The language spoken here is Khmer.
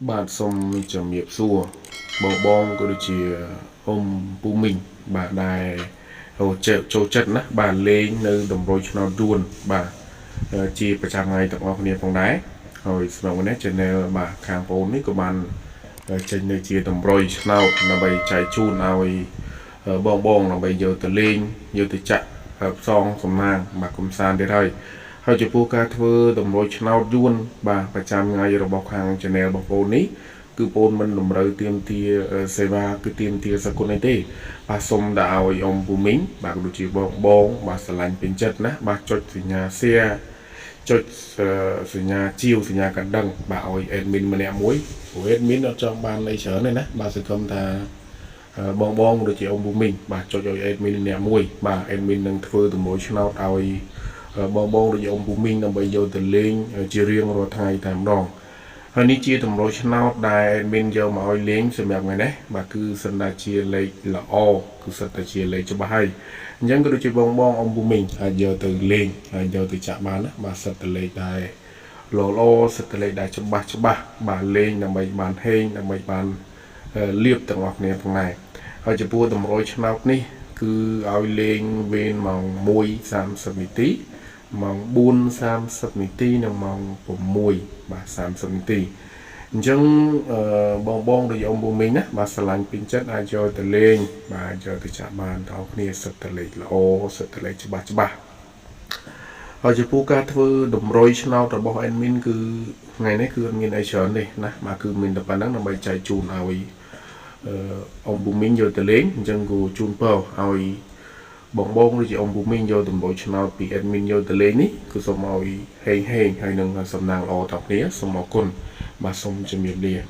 បាទសូមជំរាបសួរបងបងក៏ដូចជាអ៊ំពូមីងបាទដែលចូលចិត្តណាបាទលេងនៅតម្រុយឆ្នោតយួនបាទជាប្រចាំថ្ងៃទាំងអស់គ្នាផងដែរហើយសម្រាប់នេះ channel បាទខាងបងនេះក៏បានចេញនៅជាតម្រុយឆ្នោតដើម្បីចែកជូនឲ្យបងបងដើម្បីយកទៅលេងយកទៅចាក់ផ្សងសំណាងបាទកំសាន្តទៀតហើយហើយចំពោះការធ្វើតម្រុយឆ្នោតយួនបាទប្រចាំថ្ងៃរបស់ខាង channel របស់បងនេះគឺបងមិនតម្រូវទៀមទាសេវាគឺទៀមទាសគុណអីទេបាទសុំតែឲ្យអ៊ំពូមីងបាទក៏ដូចជាបងបងបាទស្រឡាញ់ពេញចិត្តណាបាទចុចសញ្ញា share ចុចសញ្ញាជាវសញ្ញាកណ្ដឹងបាទឲ្យ admin ម្នាក់មួយព្រោះ admin អត់ចង់បានអីច្រើនទេណាបាទសង្ឃឹមថាបងបងដូចជាអ៊ំពូមីងបាទចុចឲ្យ admin ម្នាក់មួយបាទ admin នឹងធ្វើតម្រុយឆ្នោតឲ្យបងបងដូចជាអ៊ំពូមីងដើម្បីយកទៅលេងជារៀងរាល់ថ្ងៃតែម្ដងហើយនេះជាតម្រុយឆ្នោតដែល admin យកមកឲ្យលេងសម្រាប់ថ្ងៃនេះបាទគឺសិនតែជាលេខល្អគឺសិតតែជាលេខច្បាស់ហើយអញ្ចឹងក៏ដូចជាបងបងអ៊ំពូមីងអាចយកទៅលេងហើយយកទៅចាក់បានណាបាទសិតតែលេខដែរល្អល្អសិតតែលេខដែលច្បាស់ច្បាស់បាទលេងដើម្បីបានហេងដើម្បីបានលៀបទាំងអស់គ្នាផងដែរហើយចំពោះតម្រុយឆ្នោតនេះគឺឲ្យលេងវេនម៉ោង1:30នាទីម៉ោង4:30នាទីនិងម៉ោង6បាទ30នាទីអញ្ចឹងបងបងដូចអ៊ំពូមីងណាបាទស្រឡាញ់ពេញចិត្តអាចយកទៅលេងបាទយកទៅចាក់បានតើគ្នាសិតតែលេខល្អសិតតែលេខច្បាស់ច្បាស់ហើយចំពោះការធ្វើតម្រុយឆ្នោតរបស់ admin គឺថ្ងៃនេះគឺអត់មានអីច្រើនទេណាបាទគឺមានតែប៉ុណ្្នឹងដើម្បីចែកជូនឲ្យអ៊ំពូមីងយកទៅលេងអញ្ចឹងគូជូនពរឲ្យបងបងឬជាអ៊ំពូមីងយកតម្រុយឆ្នោតពី admin យកទៅលេងនេះគឺសូមឲ្យហេងហេងហើយនឹងសំណាងល្អដល់គ្នាសូមអរគុណបាទសូមជំរាបលា។